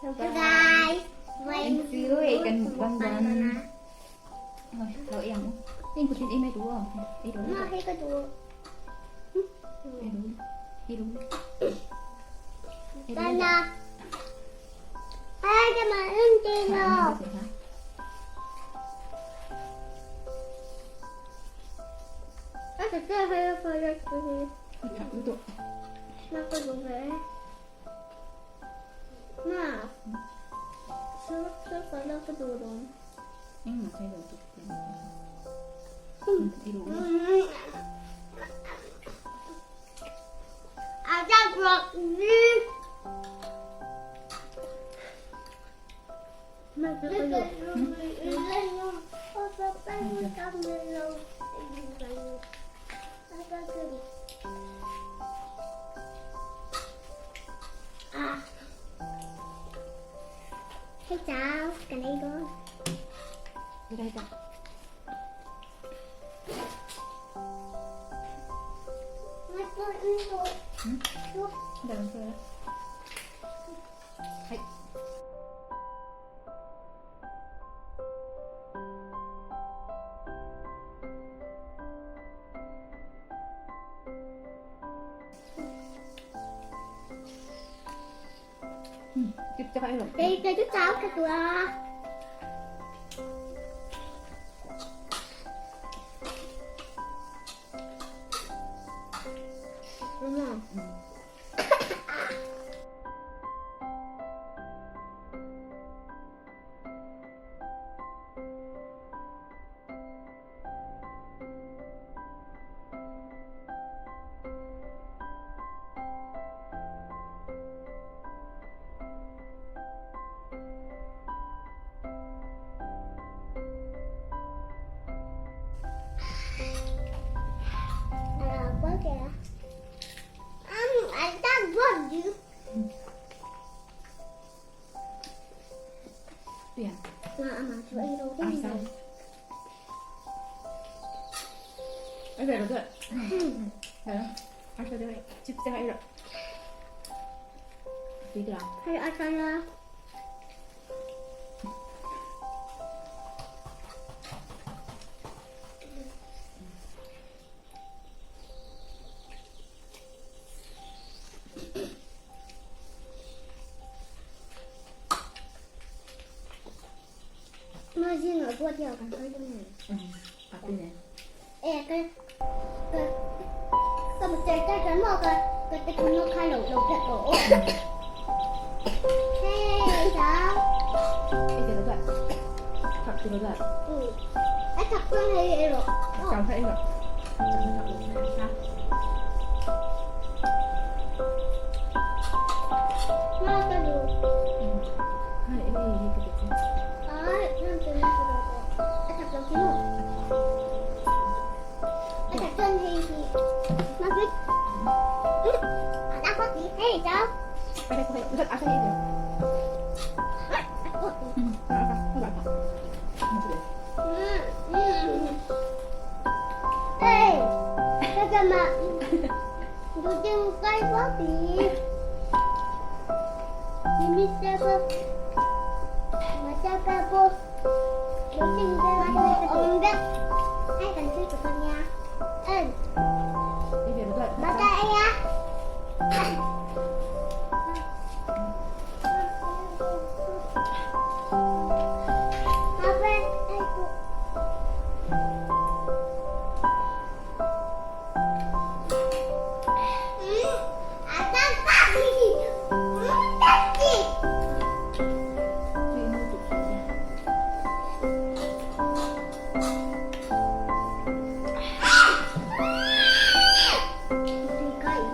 Bye. Bye. Kan mukbang dan. Rồi, thôi em. Em có chuyện em hay đúng không? Em đúng. Mà hay cái đồ. Em đúng. Em đúng. Banana. Ai cái mà ăn gì nào? Nó sẽ chơi hay phải là Nó có đồ về. Mà. Số số phải là cái đồ đó. Nhưng mà thay đổi tục À ra được đi. Mà cái đồ. À. Hey chào, cái này con. Đây ta. だそれ。はい。うん、言って帰ろう。 Đây cái chú cháu cái tụi Đúng không? Ừ. À, quá kìa. Anh ta quá dữ. 对呀。 Mà mà chú ấy đâu À cái sao? này. 哎，对了对。来了，二十对，就再来一个。对的。 Hay ăn sao nha? Mà gì nữa qua theo cảm thấy cái này. Ừ. À, cái này. Ê, cái cái cái một trái trái trái màu cái cái cái con nó khai lẩu lẩu thật đổ. Hey, sao? 哎，这个对。好，这个对。 Ừ. Anh thật con hay rồi. 长开一个，长开长啊。 Mà cái đồ. 嗯，哎，哎，这个这个。 Đấy, nó từ nó từ từ. Anh thật lòng chứ. Anh thật chân thì thì mà cái à đã có gì hey sao? 哎，快，你看阿三一点。嗯，阿三，快点跑。嗯，这边。 Ừ. Ê, cái gì mà đồ chân cây quá gì? Mimi siapa? Macam apa? Đồ chân cây ông đó. Ai cần chơi của con nha? Ừ. 这边对。 Ba ta ya. Apa? Aku. Ada tadi. Tadi. 对，那个主题。 Tiga ini.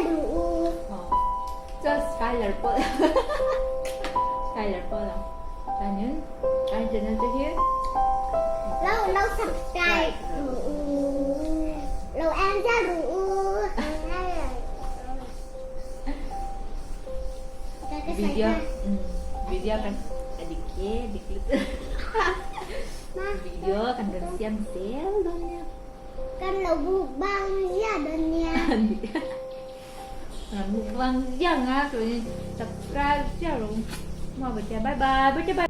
lu. Chuan Skyler pawh Skyler pawh lang. Chuanin kan channel te hi Lo lo subscribe ru. Lo en cha ru. Video video kan adik e dik lutuk. Video kan rawn siam zel dawn nia. Kan lo mukbang ziah dawn nia. Kan mukbang ziah ang a, chuanin subscribe ziah rawh u. Bye bye, bye bye.